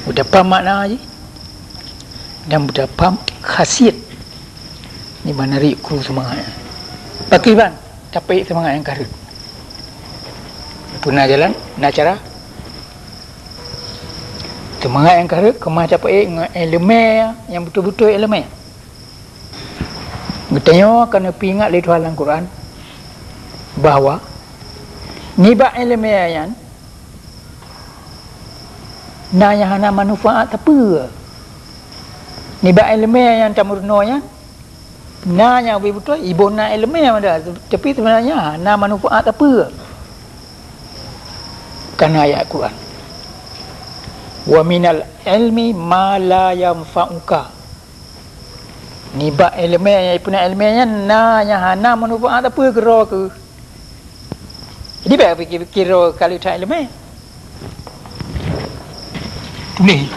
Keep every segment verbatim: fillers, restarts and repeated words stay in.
Beutapham makna jih dan beutapham khasiat nibak narik kru seumangat nyan. Pakriban tapeuék seumangat nyang ka rhot? Peue na jalan, na cara? Seumangat nyang ka rhot keumah tapeuék ngon iéleumé nyang beutôi-beutôi iéleumé. Geutanyoe ka neupeuingat lé Tuhan lam Quran bahwa nibak iéleumé nyan na nyang hana manfaat sapeue. Nibak iéleumé nyang tameurunoe nyan na nyang ubé beutôi, iboh na iéleumé mada, tapi seubeunajih hana manfaat sapeue. Kana ayat Quran, "Wa minal ilmi ma la yanfa'uka." Nibak iéleumé nyang ipeuna iéleumé nyan na nyang hana manfaat sapeue keudroe keuh. Jadi bèk pikir-pikir droe ka le that iéleumé. Tuléh.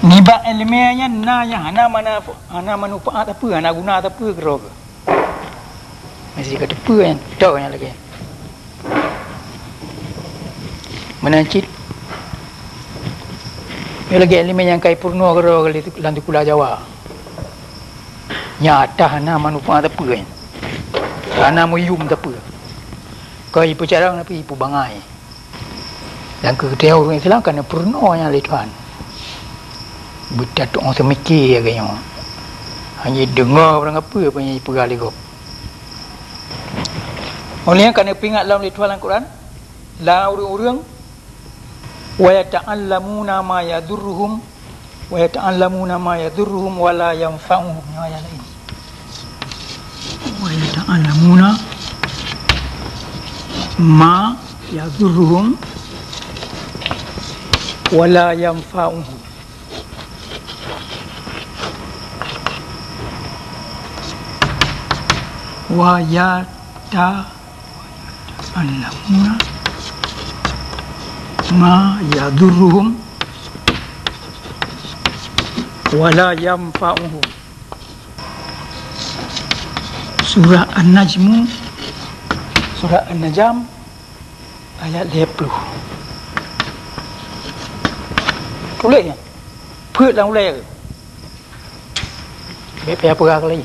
Nibak iéleumé nyan na nyang hana mana, hana manfaat sapeue, hana guna sapeue keudroe keuh. Meusti ka teupeue nyan, tok nyan lagèe. Meunan cit, nyoe lagèe iéleumé nyang ka ipeurunoe keudroe lam sikula Jawa. Nyata hana manfaat sapeue nyan. Hana meuyum sapeue. Ka ipeucarông tapi ipeubangai. Dan keu geutanyoe ureueng Islam ka neupeurunoe nyan lé Tuhan. Beutatu'oh seumike lagèe nyoe. Hana deungoe barang peue-peue nyang jipeugah lé gob. Óh lheueh nyan ka neupeuingat lom lé Tuhan lam Quran, lam ureueng-ureueng, "Wa yata'allamuna ma yadurruhum, wa yata'allamuna ma yadurruhum wa la yanfa'uhum." Nyoe ayat laén. "Wa yata'allamuna ma yadurruhum wa la yanfa'uhum." Wa yata- Allamuna ma yadurruhum wa la yanfa'uhum. Surah An-Najmu, Surah An-Najm, ayat lhèe ploh. Tuléh nyan. Peuet lam ulèe. Bèk payah peugah keulai.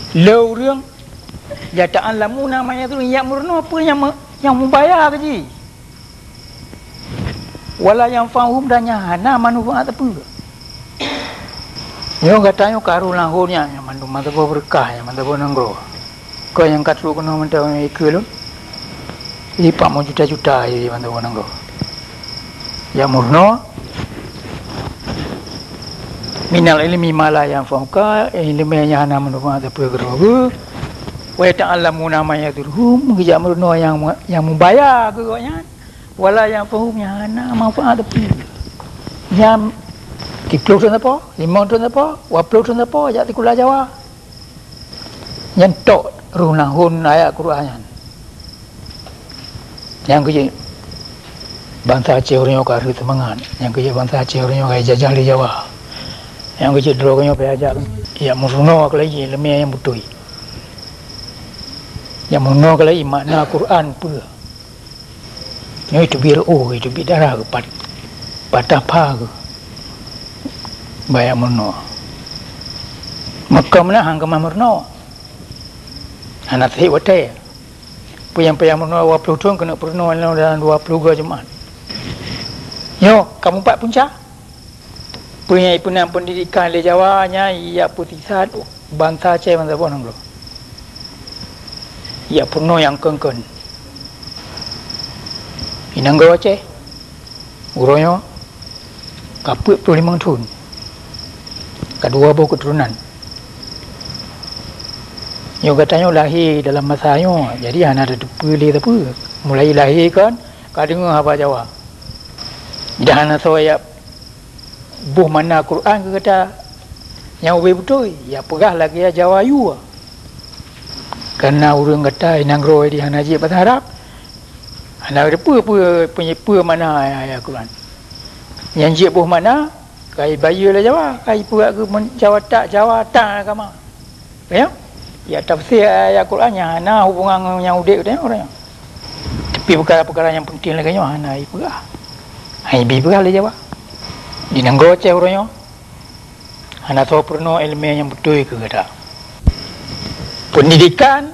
Le ureueng, "Yata'allamuna ma yadurruhum," jak meurunoe peue nyang me-, nyang mubahaya keu jih. "Wa la yanfa'uhum," dan nyang hana manfaat sapeue. Nyoe gata nyoe ka rôh lam hon nyan, nyan mandum meusaboh beureukat, nyan meusaboh nanggroe. Kon nyang ka trok keunoe mantong ikeue lôn. Lipat meujuta-juta jih mantong nanggroe. Jak meurunoe, "Minal ilmi ma la yanfa'uka," ileumèe nyang hana manfaat sapeue keudroe geuh. "Wa yata'allamuna ma yadurruhum," geujak meurunoe nyang, nyang mubahaya keu gobnyan. "Wa la yanfa'uhum," nyang hana manfaat sapeue. Nyang siplôh thôn sapo, limong thôn sapo, dua plôh thôn sapo, jak sikula Jawa. Nyan tok rôh lam hon ayat Quran nyan. Nyang keu jeuet bansa Aceh uroe nyoe ka rhot seumangat. Nyang keu jeuet bansa Aceh uroe nyoe ka jijajah lé Jawa. Nyang keu jeuet droe nyoe payah jak, jak meurunoe keulai ileumèe nyang beutôi. Jak meurunoe keulai makna Quran peue. Nyoe teubiet reuôh, teubiet darah geuh, pat-, patah pha geuh. Baya meurunoe. Meukeumeunahan keumah meurunoe. Hana sép watèe. Peue nyang payah meurunoe dua plôh thôn keuneuk peurunoe dalam dua plôh goe Jumat. Nyoe, kamoe pat punca. Peue nyang ipeuna peundidikan lé Jawa nyan ijak peusisat bansa Aceh bansa boh nanggroe. Ijak peurunoe nyang kon-kon. Di nanggroe Aceh, uroe nyoe ka peuet plôh limong thôn, ka dua boh keuturonan. Nyoe gata nyoe lahé dalam masa nyoe, jadi hana tateupeue lé sapeue. Mulai lahé kon, ka deungoe haba Jawa. Dan hana soe jak boh makna Quran keu gata nyang ubé beutôi, jak peugah lagèe Jawa yue. Kareuna ureuëng gata nyang nanggroe di hana jeuet basa Arab, hana teupeue peue, peue, peue makna ayat-ayat Quran. Nyang jeuet boh makna, ka jibayeue lé Jawa, ka jipeugah keu Jawa tak, Jawa tak agama. Ka nyan, ya tafsir ayat Quran nyang hana hubungan ngon nyang udeb teuh uroe nyoe. Tapi peukara-peukara nyang peunteng lagée nyoe hana jipeugah. Hana jibi peugah lé Jawa. Di nanggroe Aceh uroe nyoe, hana soe peurunoe iéleumé nyang beutôi keu gata. Peundidekan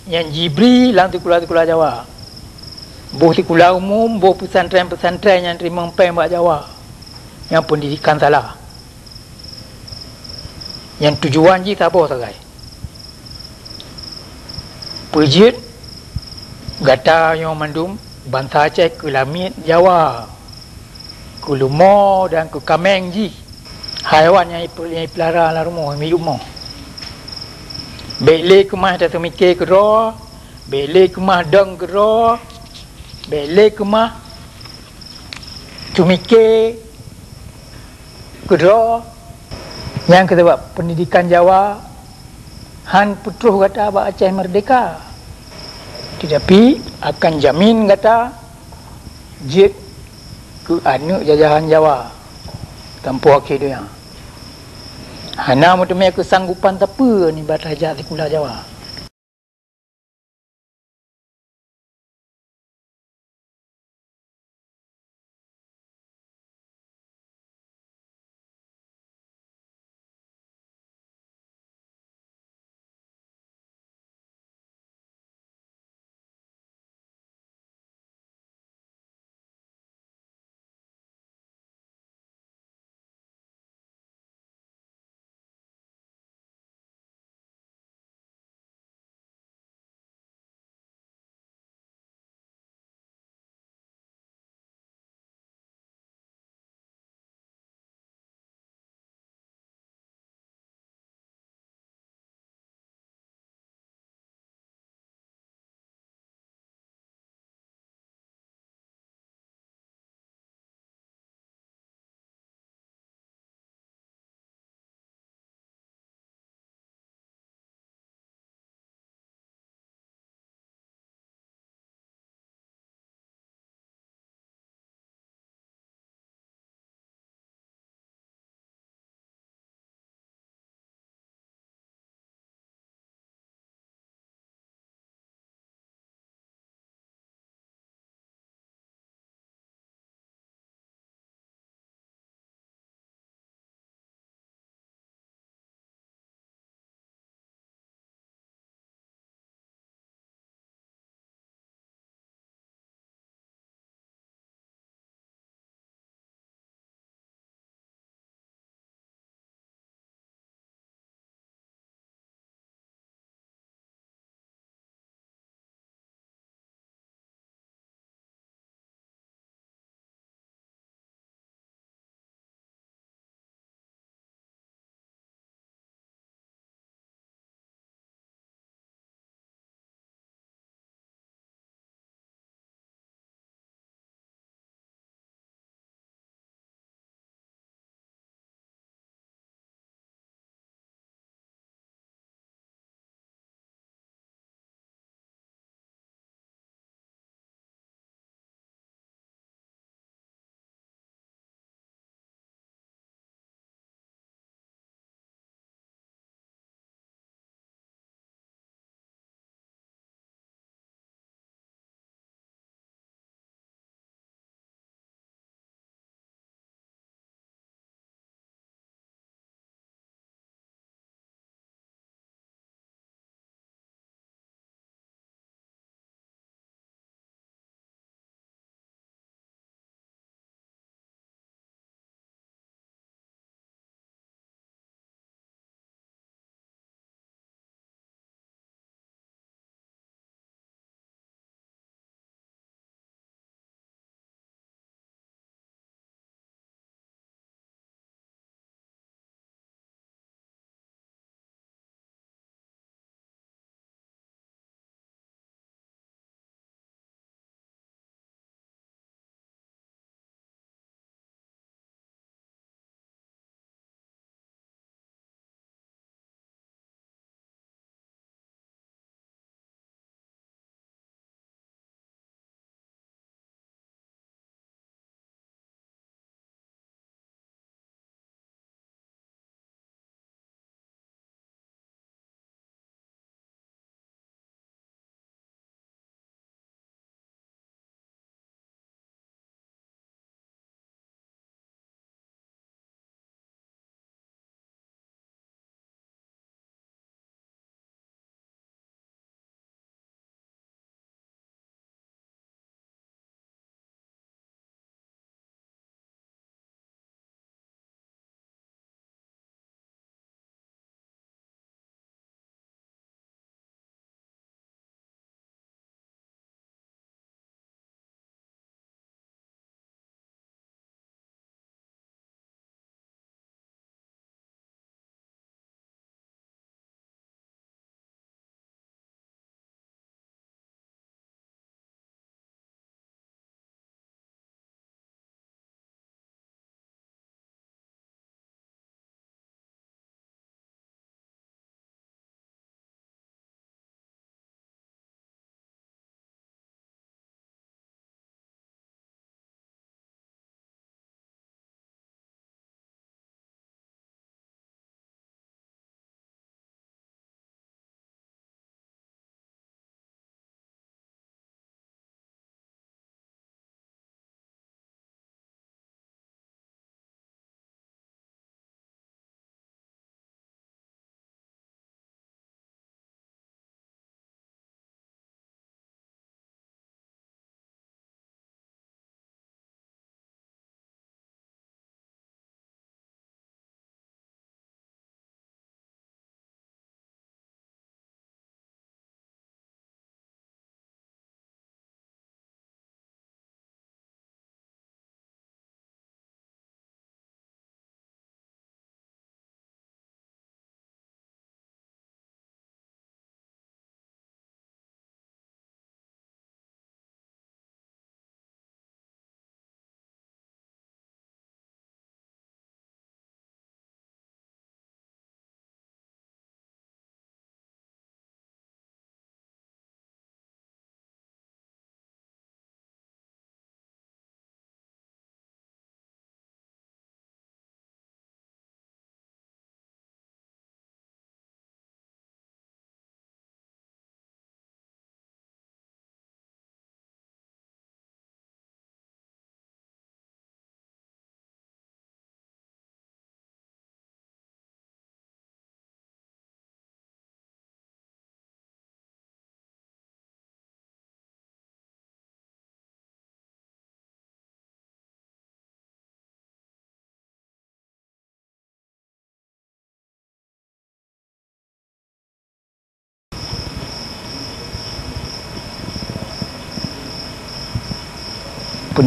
nyang jibri lam sikula-sikula Jawa. Boh sikula umum, boh peusantrén-peusantrén nyang teurimong péng bak Jawa. Nyang peundidekan salah. Nyang tujuan jih saboh sagai. Peujeuet gata nyoe mandum bansa Aceh keu lamiet Jawa, keu leumo dan keu kaméng jih, haiwan nyang ipeu-, nyang ipeulara lam rumoh, miyueb mo. Bék lé keumah taseumiké keudroe, bék lé keumah dong keudroe, bék lé keumah seumiké keudroe. Nyang keusabab peundidekan Jawa han peutroh gata bak Aceh meurdehka, teutapi akan jamin gata jeuet keu aneuëk jajahan Jawa sampoe akhé donya. Hana meuteumé keusanggopan sapeue nibak tajak sikula Jawa.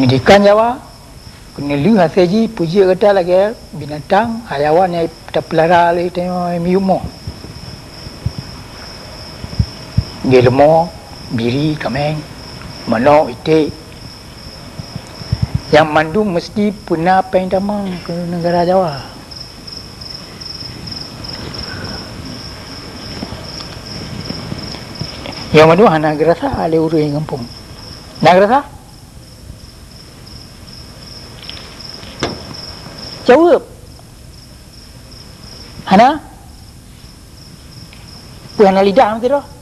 Pendidikan Jawa, keuneulheueh hase jih peujeuet gata lagée binatang hayawan nyang tapeulara lé tanyoe miyueb mo. Jeuleumô, biri, kaméng, manok, iték, nyang mandum meuseuti peuna péng tamong keu neugara Jawa. Nyang mandum hana geurasa lé ureuëng gampông. Na geurasa? Jaweueb. Hana? Peue hana lidah meusidroe?